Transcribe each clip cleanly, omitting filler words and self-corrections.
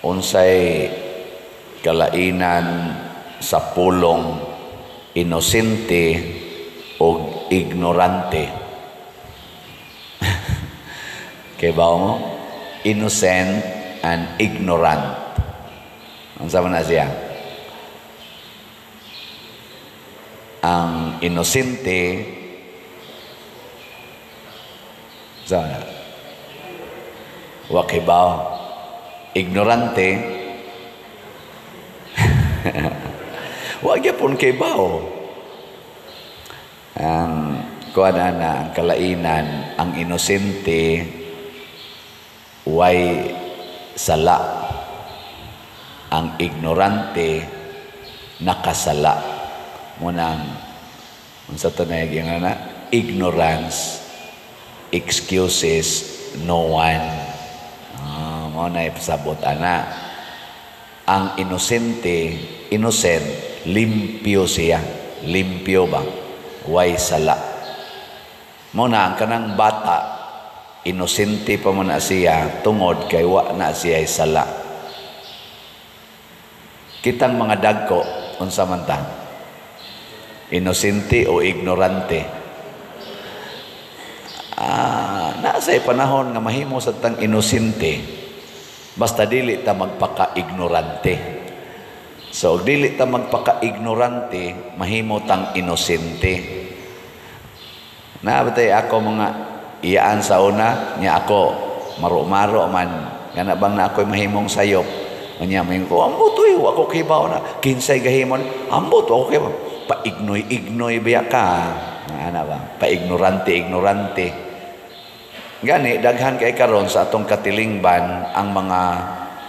Unsay kalainan sa pulong inosente o ignorante? Kay ba mo? Innocent and ignorant. Unsa man na siya? Ang inosente sa wa kay ba? Ignorante wa gyapon kay bao. Ang kuan ana, ang kalainan, ang inosente way sala, ang ignorante nakasala. Munang unsa to na na ignorance excuses no one. Mao na ipasabot ana. Ang inosente, innocent, limpyo siya. Limpyo ba? Way sala. Mao na ang kanang bata, inosente pa man na siya tungod kay wa na siya sala. Kitang mga dagko, unsa man ta? Inosente o ignorante? Nasa panahon nga mahimo sa tang inosente, basta dili ta magpaka-ignorante. So, dili ta magpaka-ignorante, mahimo tang inosente. Nabatay ako mga iyaan sa una, nya ako maro-maro man, kana bang na ako'y mahimong sayop. Nya may ko, ambot uy, ako kibaw na, kinsay gahimon, ambot ako kibaw. Paignoy-ignoy biya ka. Ana ba? Paignorante-ignorante. Gani daghan kay karon sa atong katilingban ang mga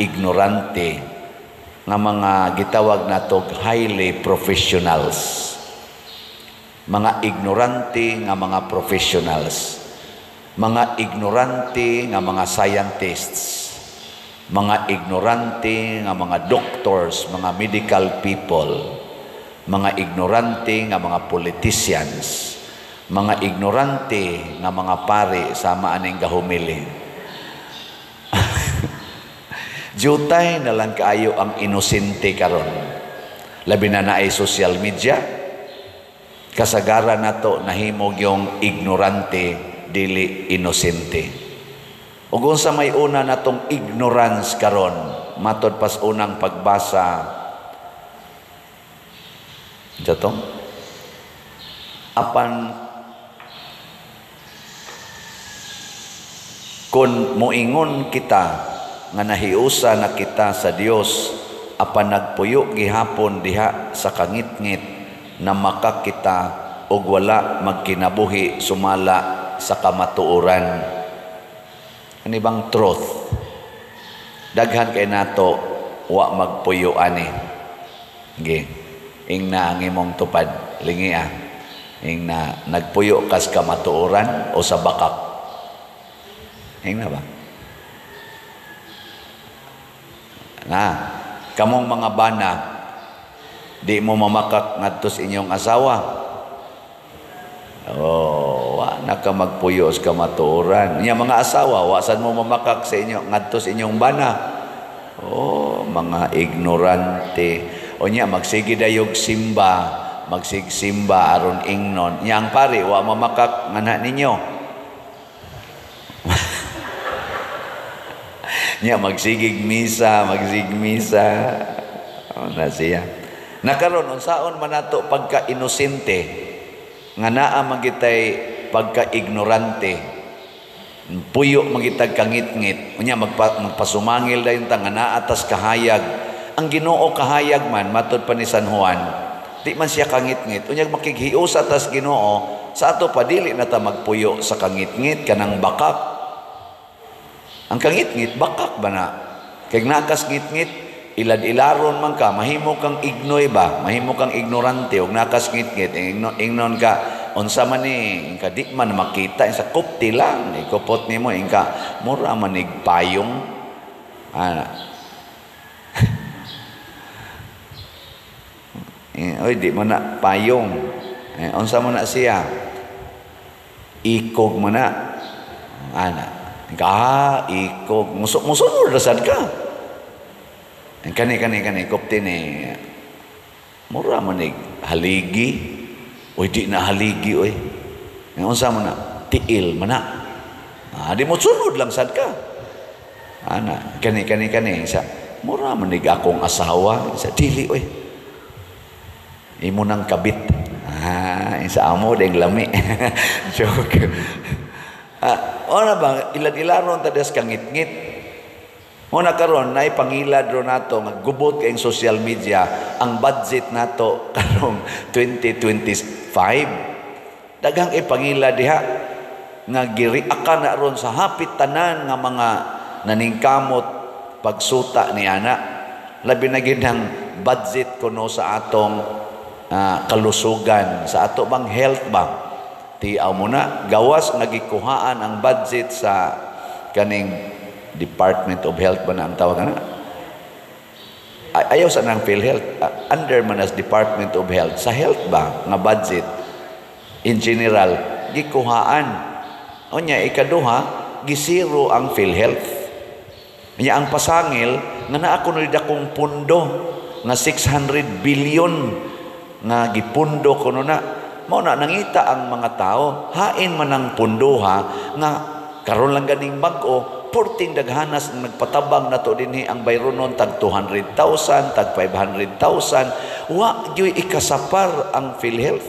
ignorante nga mga gitawag nato highly professionals. Mga ignorante nga mga professionals. Mga ignorante nga mga scientists. Mga ignorante nga mga doctors, mga medical people. Mga ignorante nga mga politicians, mga ignorante nga mga pari sama aning gahumili. Jutay na lang kaayo ang inosente karon. Labi na naay social media, kasagaran nato nahimog yung ignorante dili inosente. Ug unsa may una natong ignorance karon, matod pas unang pagbasa jato apan kun moingon kita nga nahiusa na kita sa Dios, apan nagpuyo gihapon diha sa kangitngit na makakita og wala magkinabuhi sumala sa kamatuoran. Ani bang truth? Daghan kay nato wa magpuyo ani. Ge. Ingna ang imong tupad, lingi ah. Ingna nagpuyo kas kamatuoran o sa bakak. Ingna ba? Na, kamong mga bana, di mo mamakak ngadto sa inyong asawa. Oh, wa na ka magpuyo sa kamatuoran. Nya mga asawa, wa sad mo mamakak sa inyo ngadto sa inyong bana. Oh, mga ignorante. O niya, magsige dayog simba, magsigsimba aron ingnon. Niya ang pari, wa mamakak ngana ninyo. Niya, magsigig misa, magsigig misa. O, na siya. Nakaron, unsaon man nato pagka-inosente, nga naa man kitay pagka-ignorante, puyo man kitag kangitngit. O niya, magpasumangil dayon ta nga naa tas kahayag. Ang Ginoo kahayag man, matod pa ni San Juan, di man siya kangitngit. Unyag makighiusa tas Ginoo, sa ato pa dili na ta magpuyo sa kangitngit kanang bakak. Ang kangitngit bakak ba na? Kay nakas ngitngit, ilad-ilaron man ka, mahimo kang ignoy ba, mahimo kang ignorante og nakas ngitngit, ingnon ka unsa man ni, ingka di man makita sa kupti lang, ikupot nimo ingka mura man ig payong ana. Oy, di man na payong. Unsa man na siya? Ikog man na. Ana. Ka, ikog. Musunod rasad ka. Ang kani kani kani kupti ni mura man ni haligi. Uy, di na haligi oy. Ang unsa man na tiil man na. Ah, di mo sunod lang sad ka. Ana, kani kani kani sa mura man ni akong asawa sa dili oy. Imo nang kabit. Ah, sa amo ding lami. Joke. Ah, ora ba ilad-ilaron ta des kangit-ngit. Mo na karon nay pangilad ro nato nga gubot kayong social media ang budget nato karong 2025. Daghang ipangilad diha nga giriakan na ron sa hapit tanan nga mga naningkamot pagsuta ni ana. Labi na gid ang budget kuno sa atong kalusugan, sa ato bang health ba. Tiaw mo na gawas nga gikuhaan ang budget sa kaning Department of Health ba na ang tawag na? Ayaw sa nang PhilHealth, under man as Department of Health, sa health ba nga budget in general gikuhaan. Unya ikaduha, gisiro ang PhilHealth. Nya ang pasangil nga naa kuno dakong pundo nga 600 billion nga gipundo kuno na. Mao na nangita ang mga tao, hain man ang pundoha nga karon lang ganing bag-o, porting daghanas ang nagpatabang nato dinhi ang bayronon tag 200,000, tag 500,000, wa gyud ikasapar ang PhilHealth.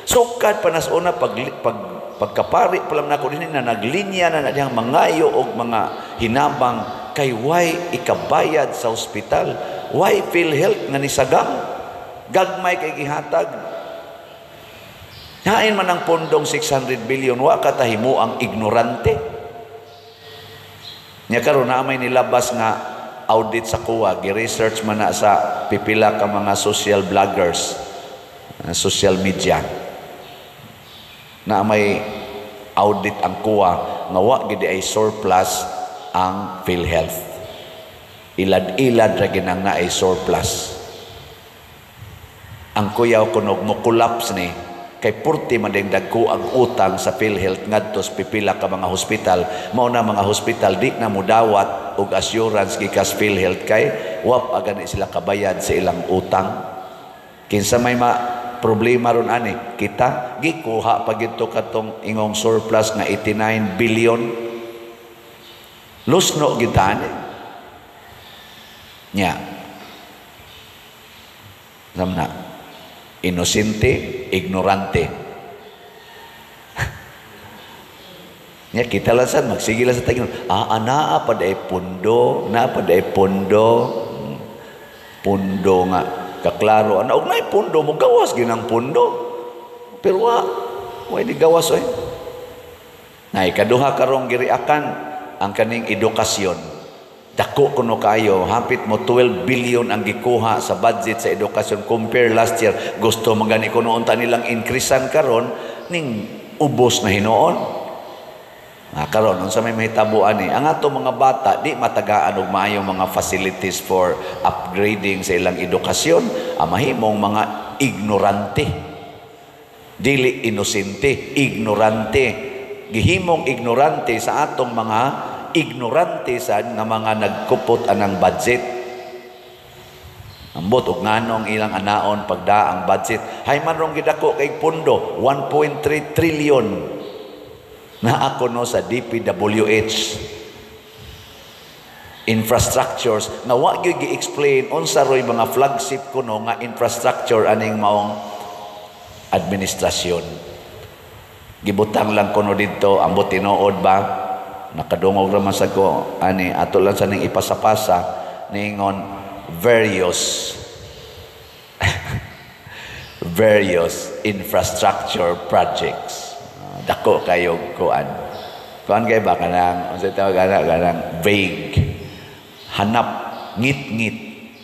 Sukad pa nas una pag, pag pagkapari pa lang nako dinhi na naglinya na na dihang mangayo og mga hinabang kay way ikabayad sa ospital, way PhilHealth nga nisagang, gagmay kay gihatag. Hain man ang pondong 600 billion, wa ka tahimo ang ignorante. Nya karon na may nilabas nga audit sa COA, gi-research man na sa pipila ka mga social vloggers, social media. Na may audit ang COA nga wa gid ay surplus ang PhilHealth. Ilad-ilad ra ginang naay surplus. Ang kuyaw kunog mo collapse ni kay purti man ding dagko ang utang sa PhilHealth ngadto sa pipila ka mga hospital. Mao na mga hospital di na mudawat og assurance gikas PhilHealth kay wa pa gani sila kabayad sa ilang utang. Kinsa may ma problema ron ani? Kita gikuha pa gito katong ingong surplus nga 89 billion. Lusno gid ani. Nya. Namna inosente, ignorante. Nya kita lang sad magsige lang sa tagin. Ah, naa pa day pundo, naa pa day pundo. Pundo nga kaklaro ana og naay pundo mo gawas ginang pundo. Pero wa di gawas oy. Nay kaduha karong giriakan ang kaning edukasyon. Dako kuno kayo, hapit mo 12 billion ang gikuha sa budget sa edukasyon compare last year. Gusto man gani kuno unta nilang increasean karon ning ubos na hinuon. Ah, karon unsa may mahitabo ani? Ang ato mga bata di matagaan og maayong mga facilities for upgrading sa ilang edukasyon, ang mahimong mga ignorante. Dili inosente, ignorante. Gihimong ignorante sa atong mga ignorante sa nga mga nagkupot anang budget. Ambot og nganong ilang anaon pagda ang budget. Hay man rong gidako kay pundo 1.3 trillion na ako no sa DPWH infrastructures nga wa gyud gi-explain unsa roy mga flagship kuno nga infrastructure aning maong administrasyon. Gibutang lang kuno didto, ambot tinuod ba? Nakadungog ra man sad ko ani ato lang sa ning ipasapasa ningon various various infrastructure projects. Dako kayo kuan. Kuan kay ba kanang unsa tawag ana kanang vague. Hanap ngit-ngit,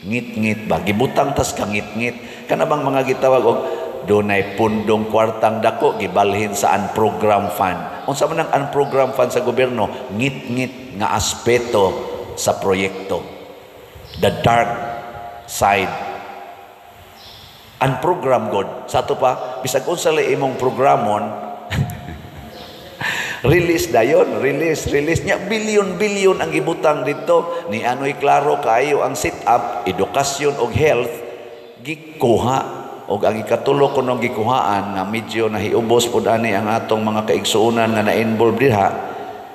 ngit-ngit ba gibutang tas ka ngit-ngit. Kana bang mga gitawag og dunay pundong kwartang dako gibalhin sa unprogram fund. Unsa man ang unprogram fund sa gobyerno? Ngit-ngit nga aspeto sa proyekto. The dark side. Unprogram god. Sa ato pa bisag unsa lay imong programon Release dayon, release, release nya. Billion-billion ang gibutang dito ni anoy. Klaro kaayo ang set up, edukasyon og health gikuha. Og ang ikatulo kunong gikuhaan nga medyo nahiubos pud ani ang atong mga kaigsuonan nga na-involve diha,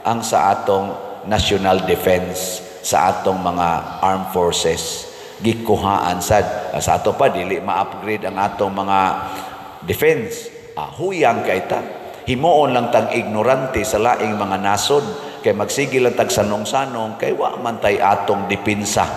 ang sa atong national defense, sa atong mga armed forces, gikuhaan sad. Sa ato pa dili ma-upgrade ang atong mga defense. Huyang kay ta, himuon lang tag ignorante sa laing mga nasod kay magsige lang tag sanong-sanong kay wa man tay atong depensa.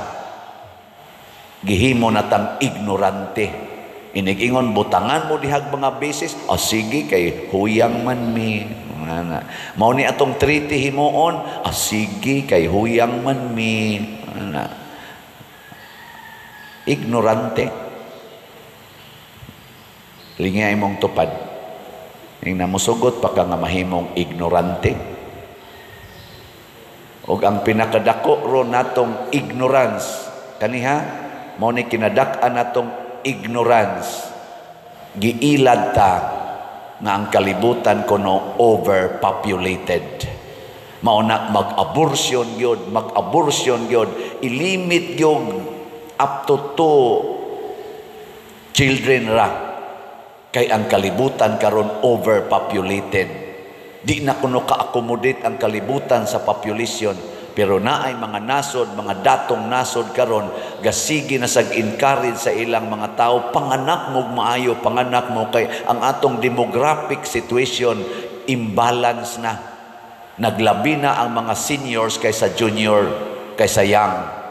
Gihimo na tang ignorante. Inig-ingon butangan mo dihag mga bases, o sige kay huyang man mi. Ana. Mao ni atong treaty himuon, sige kay huyang man mi. Ana. Ignorante. Lingay imong tupad. Ing namusugot pa ka nga mahimong ignorante. Og ang pinakadako ro natong ignorance kaniha, mao ni kinadak-an natong ignorance. Giilad ta nga ang kalibutan kuno overpopulated. Mao na mag-abortion gyud, mag-abortion gyud, ilimit gyud up to two children ra. Kay ang kalibutan karon overpopulated. Di na kuno ka-accommodate ang kalibutan sa population. Pero naay mga nasod, mga datong nasod karon, gasige na sag encourage sa ilang mga tao, panganak mo maayo, panganak mo kay ang atong demographic situation imbalance na. Naglabi na ang mga seniors kaysa junior, kaysa young.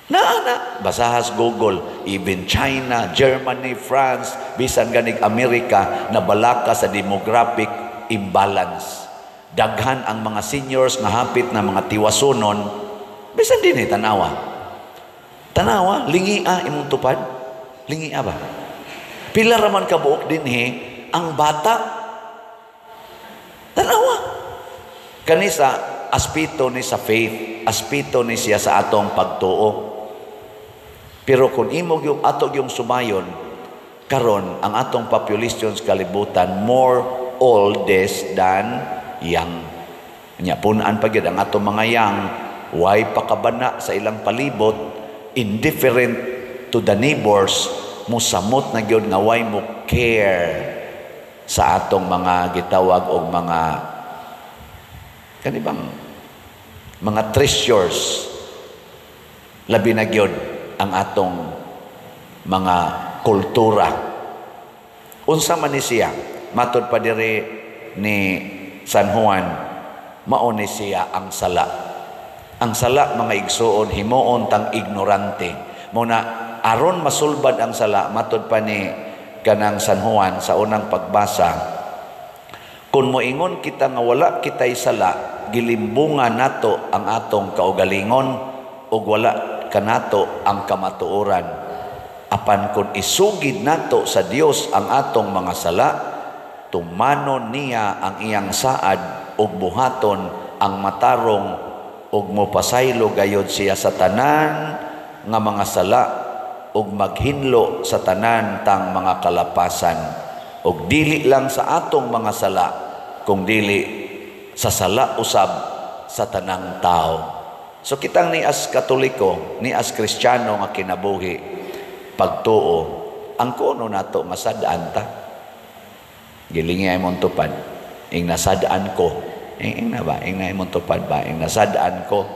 Naa na, basahas Google, even China, Germany, France, bisan ganig Amerika, nabalaka sa demographic imbalance. Daghan ang mga seniors nga hapit na mga tiwasunon, bisan din eh, tanawa. Tanawa, lingia imong tupad. Lingia ba? Pila raman kabuok dinhi ang bata. Tanawa. Kanisa, aspito ni sa faith, aspito ni siya sa atong pagtuo. Pero kung imo yung ato yung sumayon, karon ang atong population sa kalibutan more oldest than young. Nya punan pa gyud ang atong mga young, way pakabana sa ilang palibot, indifferent to the neighbors, musamot na gyud nga way mo care sa atong mga gitawag og mga kanibang mga treasures, labi na gyud ang atong mga kultura. Unsa man ni siya? Matod pa diri ni San Juan, mao ni siya ang sala. Ang sala, mga igsuon, himuon tang ignorante. Mao na aron masulbad ang sala, matod pa ni kanang San Juan sa unang pagbasa, kung moingon kita nga wala kitay sala, gilimbungan nato ang atong kaugalingon ug wala kanato ang kamatuoran. Apan kung isugid nato sa Dios ang atong mga sala, tumanon niya ang iyang saad ug buhaton ang matarong ug mopasaylo gayod siya sa tanan nga mga sala ug maghinlo sa tanan tang mga kalapasan. Ug dili lang sa atong mga sala, kung dili sa sala usab sa tanang tao. So kitang ni as Katoliko, ni as Kristiyano nga kinabuhi, pagtuo, ang kuno nato masadaan ta. Gilingi ay mong tupad. Ing nasadaan ko. Ing na ba? Ing na imong tupad ba? Ing nasadaan ko.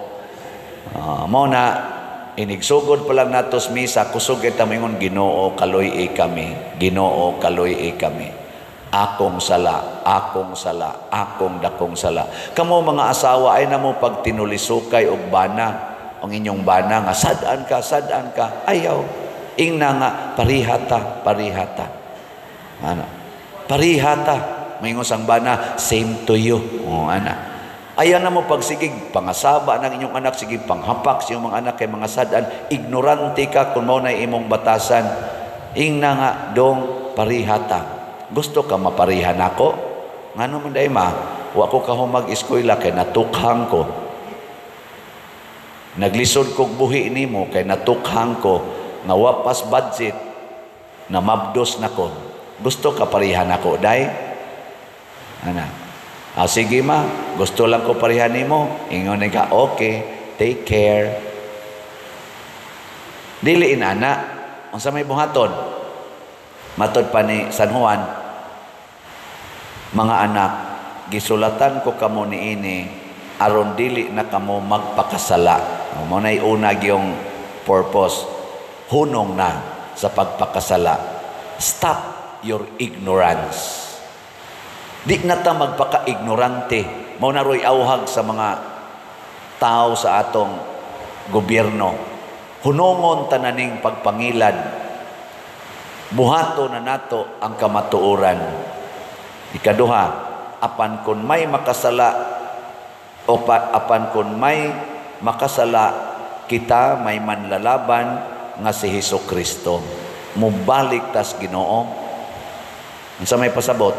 Mao na, inigsugod pa lang natos misa, kusog kita mingon, "Ginoo, kaloy kami. Ginoo, kaloy kami. Akong sala, akong sala, akong dakong sala." Kamo mga asawa ay namo pag tinulisukay og bana, ang inyong bana nga sad-an ka, sad-an ka, ayaw. Ingna nga parihata, parihata. Ana. Parihata. Maingon sang bana, "Same to you." Oh, ana. Ayaw na mo pagsigig pangasaba ng inyong anak, sige panghapak sa inyong mga anak kay mga sad-an, ignorante ka kung mao na imong batasan. Ingna nga dong parihata. Gusto ka maparihan nako? Ngano man day ma? Wa ko kahumag eskwela kay natukhang ko. Naglisod kog buhi nimo kay natukhang ko nga wa pas budget na mabdos nako. Gusto ka parihan nako day? Ana. Ah, sige ma, gusto lang ko parehan nimo. Ingon ka, "Okay, take care." Dili inana. Unsa may buhaton? Matod pa ni San Juan, "Mga anak, gisulatan ko kamo niini aron dili na kamo magpakasala." Mao nay una gyung purpose. Hunong na sa pagpakasala. Stop your ignorance. Di na ta magpaka-ignorante. Mao na ro'y awhag sa mga tao sa atong gobyerno. Hunongon tananing pagpangilad. Buhato na nato ang kamatuoran. Ikaduha, apan kun may makasala o pa, apan kun may makasala kita, may manlalaban nga si Hesus Kristo. Mubalik tas Ginoo. Unsa may pasabot?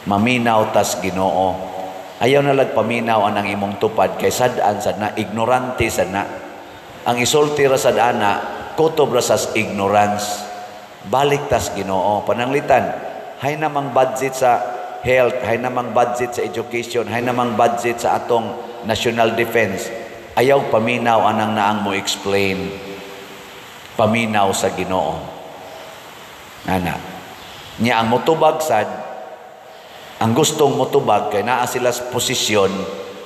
Maminaw tas Ginoo. Ayaw na lag paminaw anang imong tupad kay sad-an sad na, ignorante sad na. Ang isulti ra sad ana, kutob ra sa ignorance. Balik tas Ginoo. Pananglitan, hay namang budget sa health, hay namang budget sa education, hay namang budget sa atong national defense. Ayaw paminaw anang naang mo explain. Paminaw sa Ginoo. Ana. Nya ang motubag sad, ang gustong motubag kay naa sila sa posisyon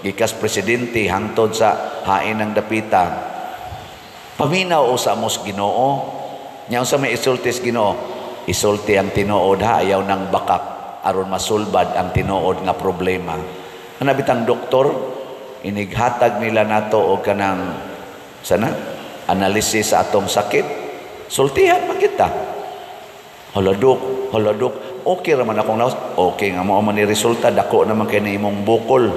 gikas presidente hangtod sa hain ng dapita. Paminaw usa mo sa Ginoo. Nya unsa may isulti sa Ginoo? "Isulti ang tinuod ha, ayaw nang bakak aron masulbad ang tinuod nga problema." Ana bitang doktor, inighatag nila nato og kanang sana analysis sa atong sakit. Sultihan man kita. "Hala dok, hala dok, okay ra man akong lawas." "Okay nga mao man ni resulta, dako naman kay ni imong bukol."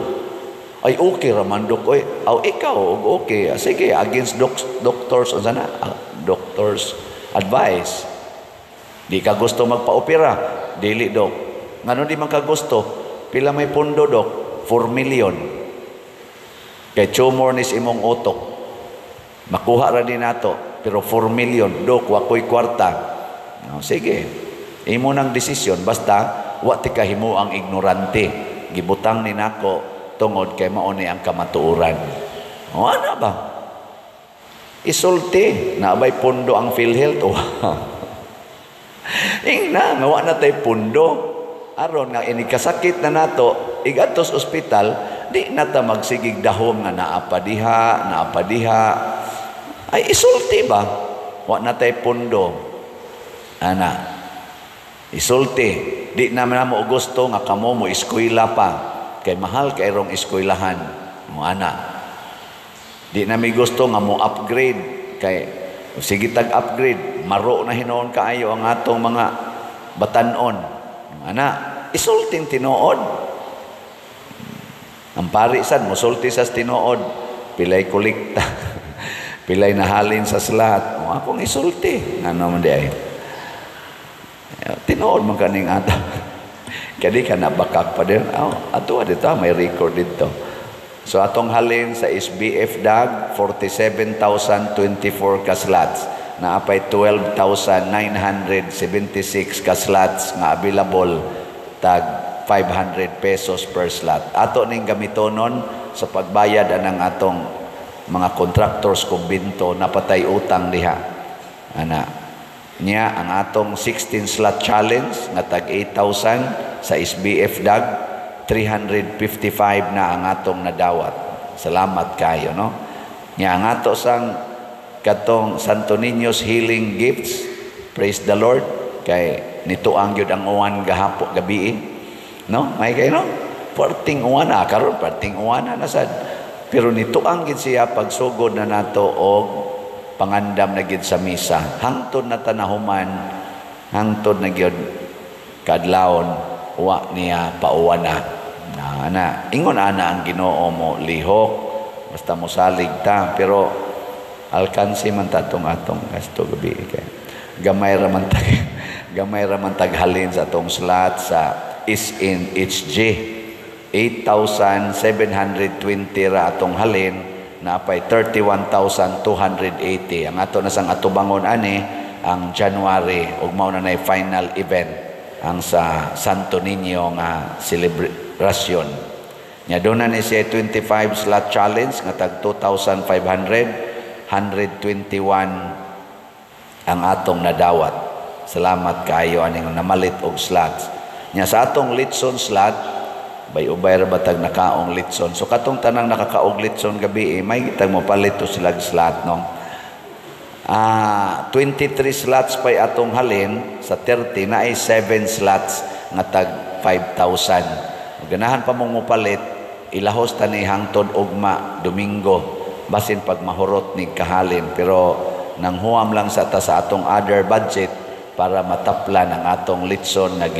"Ay, okay ra man, dok oy." "Aw, ikaw og okay. Sige, against doctors unsa na? Ah, doctors advice. Di ka gusto magpa-opera?" "Dili, dok." "Ngano di man ka gusto?" "Pila may pundo, dok?" "4 million. Kay tumor nis imong utok. Makuha ra din nato, pero 4 million, dok, wa ko'y kwarta." "No, sige. Imo nang desisyon, basta wa ti kahimo ang ignorante. Gibutang ni nako tungod kay mao ni ang kamatuoran." O ana ba? Isulti, naabay pundo ang PhilHealth o. Ingna, nga wa na tay pundo. Aron nga inikasakit na nato, igadtos ospital, di na ta magsigig dahom nga naa pa diha, naa pa diha. Ay, isulti ba? Wa na tay pundo. Ana. Isulti. Di naman mo gusto nga kamo mo eskwela pa. Kay mahal kay rong eskwelahan. Mo ana. Di na mi gusto nga mo upgrade kay sige tag upgrade, maro na hinuon kaayo ang atong mga batanon. Ana, isulting tinuod. Ang pari sad mosulti sa tinuod, pilay kolekta. Pilay nahalin sa slot. O akong isulti. Ano man di ay. Tinuod man kaning ata. Kaya di ka nabakak pa din. Oh, ato dito, may record dito. So atong halin sa SBF DAG, 47,024 ka slots. Naapay 12,976 ka slots nga available, tag 500 pesos per slot. Ato ning gamitonon sa pagbayad anang atong mga contractors kumbinto, napatay utang diha. Ana. Nya ang atong 16 slot challenge nga tag 8,000 sa SBF DAG, 355 na ang atong nadawat. Salamat kayo, no? Nya ang ato sang katong Santo Niño's Healing Gifts, praise the Lord, kay nito ang gyud ang uwan gahapo gabi. No? May kay no? Perting uwan na karon, perting uwan na nasad. Pero nito ang gid siya pagsugod na nato og pangandam na gid sa misa. Hangtod na tanahuman, hangtod na gyud kadlawon, wa niya pauwan na. Na, ana, ingon ana ang Ginoo mo lihok, basta mosalig ta, pero alkansi man ta atong atong gasto gabi kay gamay ra man taghalin sa atong slot sa SNHG. 8,720 ra atong halin, naapay 31,280 ang ato na sang atubangon ani ang January ug mao na nay final event ang sa Santo Niño nga rasyon. Nya doon na ni siya 25 slot challenge nga tag 2,500, 121 ang atong nadawat. Salamat kaayo aning namalit og slots. Nya sa atong litson slot, bay ubay ra batag nakaong litson. So katong tanang nakakaog litson gabi, eh, may gitag mo palit to sila slot, no. 23 slots pa'y atong halin sa 30 na ay 7 slots nga tag 5,000. Ganahan pa mong mopalit, ilahos ta ni hangtod ugma, Domingo, basin pag mahurot ni kahalin, pero nanghuam lang sa ta sa atong other budget para mataplan ang atong litson nga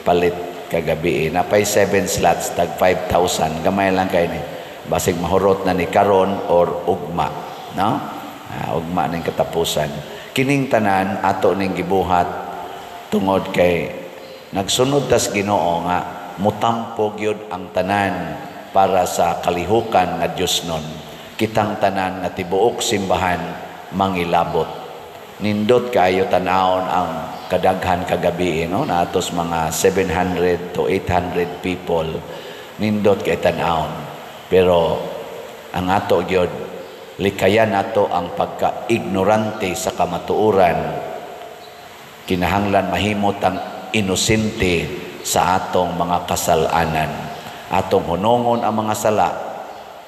palit kagabi. Napay 7 slots tag 5,000, gamay lang kay ni, basig mahurot na ni karon or ugma, no? Ugma ning katapusan. Kining tanan ato ning gibuhat tungod kay nagsunod tas Ginoo nga mutampo gyud ang tanan para sa kalihukan nga Dios nun. Kitang tanan nga tibuok simbahan mangilabot. Nindot kayo tanawon ang kadaghan kagabi, no? Naatos mga 700 to 800 people. Nindot kay tanawon. Pero ang ato gyud, likayan nato ang pagka-ignorante sa kamatuoran. Kinahanglan mahimot ang inosente sa atong mga kasalanan. Atong hunongon ang mga sala,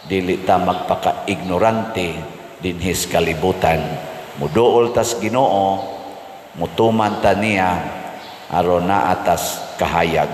dili ta magpaka-ignorante dinhis kalibutan. Muduol tas Ginoo, mutuman ta niya aron naa tas kahayag.